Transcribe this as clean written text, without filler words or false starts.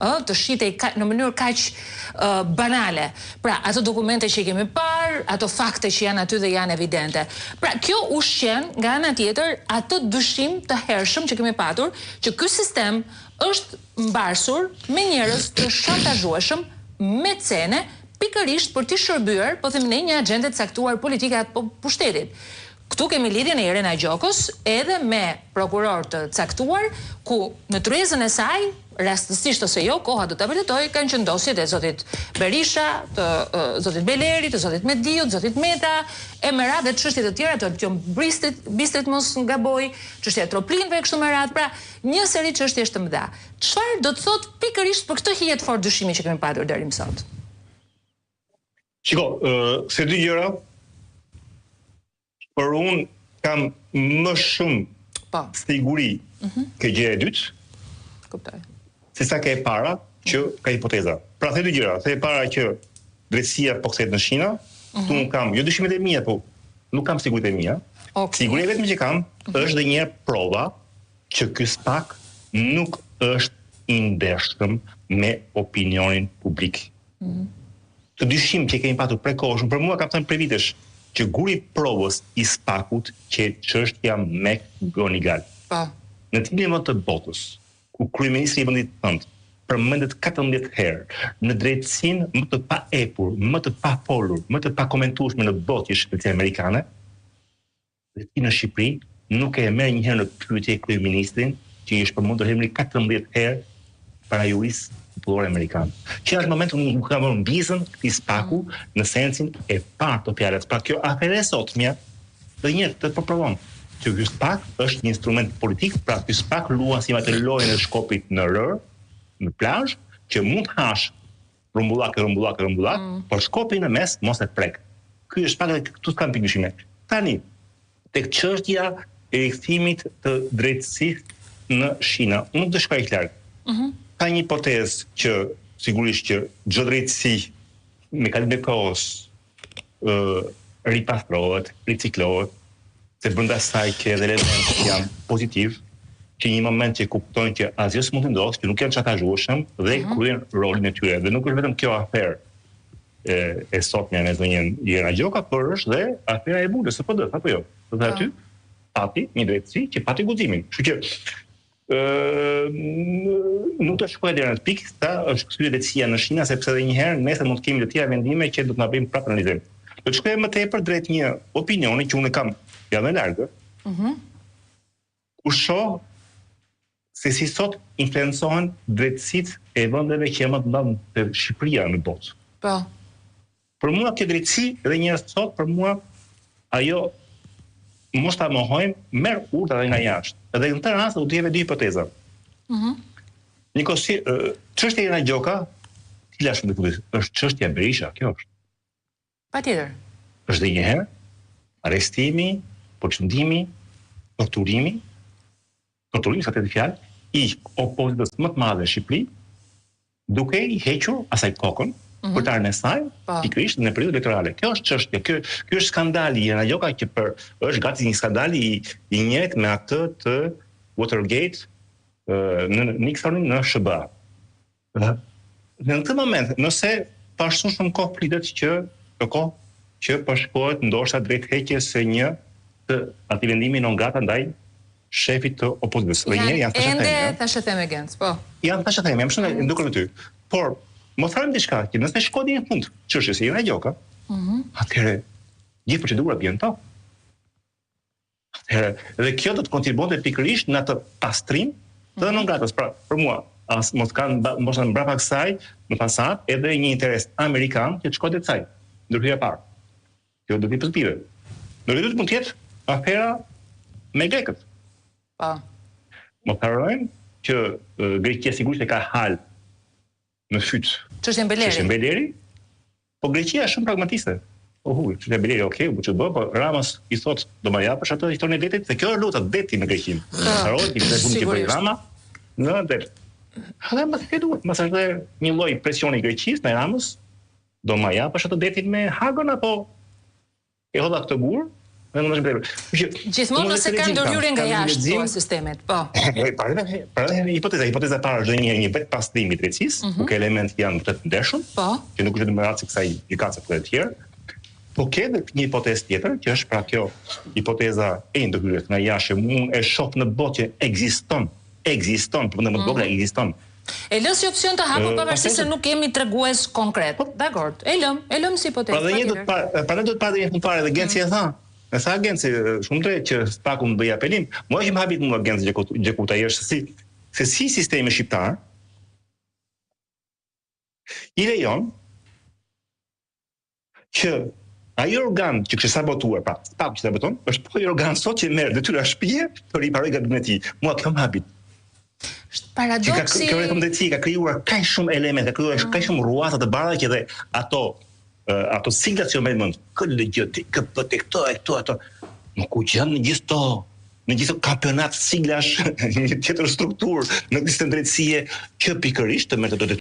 Ë, të shitej ka, në mënyrë kaq ë banale. Pra, ato dokumente që i kemi parë, ato fakte që janë aty dhe janë evidente. Pra, kjo ushqen nga ana tjetër atë dyshim të hershëm që kemi patur, që ky sistem është mbarsur me njerëz të shantazhueshëm, me cene, pikërisht për t'i shërbyer, po themi ne, një axhende të caktuar politike apo pushtetit. Këtu kemi lidhjen e Irena Gjokës edhe me prokurorë të caktuar, ku në tryezën e saj, rastësisht ose jo, koha do ta vërtetojë, kanë qenë dosjet e zotit Berisha, të zotit Beleri, të zotit Mediu, të zotit Meta, e me radhë dhe çështje të tjera, të Eltion Bistrit, Bistrit mos gaboj, çështja e Troplinëve e kështu me radhë, pra një seri çështjesh të mëdha. Çfarë do të thotë pikërisht për këtë hije të fortë dyshimi që kemi patur deri më sot? Shiko, se dy gjëra, por unë kam më shumë po. siguri mm -hmm. ke gjëja e dytë, Kuptoj. Se sa ke e para që mm -hmm. ka hipoteza. Pra the dy gjëra, the e para që drejtësia po kthehet në shina, mm -hmm. këtu unë kam jo dyshimet e mia, po nuk kam siguritë e mia. Okay. Siguria e vetme që kam mm -hmm. është dhe një herë prova që ky SPAK nuk është i ndershëm me opinionin publik. Këtë dyshim që kemi patur prej kohësh, për mua kam thënë prej vitesh që guri i provës i SPAK-ut qe çështja McGonigal. Po. Në cilin vend të botës, ku kryeministri i vendit tënd përmendet 14 herë në drejtësinë më të paepur, më të pafolur, më të pakomentueshme në botë që është drejtësia amerikane, Dhe ti në Shqipëri nuk e merr një herë në pyetje kryeministrin që i është përmendur emri 14 herë para jurisë popullore amerikane. Që në atë moment unë nuk kam vënë vizën këtij SPAK-u në sensin e parë të fjalës. Pra kjo aferë e sotmja dhe një herë të po provon që ky SPAK është një instrument politik, pra ky SPAK luan si me atë lojën e shkopit në rërë, në plazh, që mund të hash rrumbullak, rrumbullak, rrumbullak, mm. por shkopin në mes mos e prek. Ky është SPAK dhe këtu s'kam pikë dyshime. Tani, tek çështja e rikthimit të drejtësisë në shina, unë nuk do shkoj aq larg. Mm -hmm. Ka një hipotezë që sigurisht që çdo drejtësi me kalimin e kohës ë ripastrohet, riciklohet, se brenda saj ke edhe elementë që janë pozitiv, që një moment që kuptojnë që asgjë s'mund të ndodhë, që nuk janë shantazhueshëm dhe mm -hmm. kryejnë rolin e tyre. Dhe nuk është vetëm kjo aferë e, e sotmja me zonjën Irena Gjoka, por është dhe afera e vulës së PD, apo jo? Dhe po. aty pati një drejtësi që pati guximin. Kështu që Ë nuk do shkoj deri në atë pikë, sa është kthyer drejtësia në shina sepse edhe një herë nesër mund të kemi të tjera vendime që do të na bëjnë prapë analizim. Do të shkoj më tepër drejt një opinioni që unë kam javën e largët. Mhm. Mm ku shoh se si sot influencohen drejtësitë e vendeve që janë më të mëdha se Shqipëria në botë. Po. Për mua kjo drejtësi edhe një herë sot për mua ajo mos ta mohojmë merr urdhra edhe nga jashtë. Edhe në këtë rast do të jepet dy hipoteza. Mhm. Mm Njëkohësi çështja Irena Gjoka, cila është në fundit, është çështja Berisha, kjo është. Patjetër. Është dhe një herë arrestimi, përçudnimi, torturimi, torturimi sa të fjalë, i opozitës më të madhe në Shqipëri, duke i hequr asaj kokën mm -hmm. për të e saj, po. pikërisht në periudhë elektorale. Kjo është çështja, ky ky është skandali i Irena Gjoka që për është gati një skandal i i njëjtë me atë të Watergate në Nixonin në SHBA. Dhe në këtë moment, nëse pashtu shumë kohë flitet që në kohë që po shkohet ndoshta drejt heqjes së një të atij vendimi non grata ndaj shefit të opozitës. Dhe një janë thashetheme. Ende thashetheme Genc, po. Janë thashetheme, jam shumë mm. duke ty. Por mos harrojmë diçka, që nëse shkon deri në fund çështjes së Irena Gjoka, mm -hmm. atëherë gjithë procedura bie në tokë. Atëherë, dhe kjo do të kontribuonte pikërisht në atë pastrim të mm -hmm. non gratës. Pra, për mua, as mos kanë mos kanë mbrapa kësaj në fasadë edhe një interes amerikan që të shkojë drejt saj. Ndërhyrja e parë. Kjo do të jetë pozitive. Ndërhyrja e dytë mund të jetë afera me grekët. Po. Mos harrojmë që Greqia sigurisht e ka hal në fyt. Çështjen Beleri. Çështjen Beleri. Po Greqia është shumë pragmatiste. Po hu, çështja Beleri, okay, u bë ç'u bë, po Ramës i thot, do ma japësh atë historinë e detit, se kjo është lufta deti me Greqinë. Po, Harrohet që këtë punë që bëri Rama në det. Dhe më të duhet, mbase është një lloj presioni i Greqisë ndaj Ramës, do ma japësh atë detin me Hagën apo e hodha këtë gur? Në më tepër. Gjithmonë nëse ka ndërhyrje nga jashtë të sistemit, po. Pra, pra hipoteza, hipoteza e parë është një një vetëpastrim i drejtësisë, mm -hmm. ku ke elementë që janë të ndershëm, po. që nuk është vetëm rasti i kësaj gjykatëse por të tjerë. Po ke edhe një hipotezë tjetër, që është pra kjo hipoteza e ndërhyrjes nga jashtë, që unë e shoh në botë që ekziston, ekziston, po në më të vogla mhm. ekziston. E lë si opsion të hapur pavarësisht se nuk kemi tregues konkret. Po. Dakord. E lëm, e lëm si hipotezë. Pra dhe një do të pa, pra do të pa deri në fund fare dhe Genci e tha. E tha Genci shumë drejt që SPAK-u mund të bëjë apelim. Mua që më habit mua Genci Gjekuta është se si se si sistemi shqiptar i lejon që ai organ që kishte sabotuar, pra SPAK-u që saboton, është po ai organ sot që merr detyra shtëpie të riparojë gabimin e tij. Mua kjo më habit. Është paradoksi. Kjo reformë drejtësie ka krijuar kaq shumë elemente, ka krijuar mm. kaq shumë rruata të bardha që dhe ato ato siglat që mbaj mend, KLGJ, T, KP, T, këto e këto ato. Më ku gjën në gjithë to, në gjithë kampionat siglash, një tjetër strukturë në sistem drejtësie që pikërisht të merrte ato.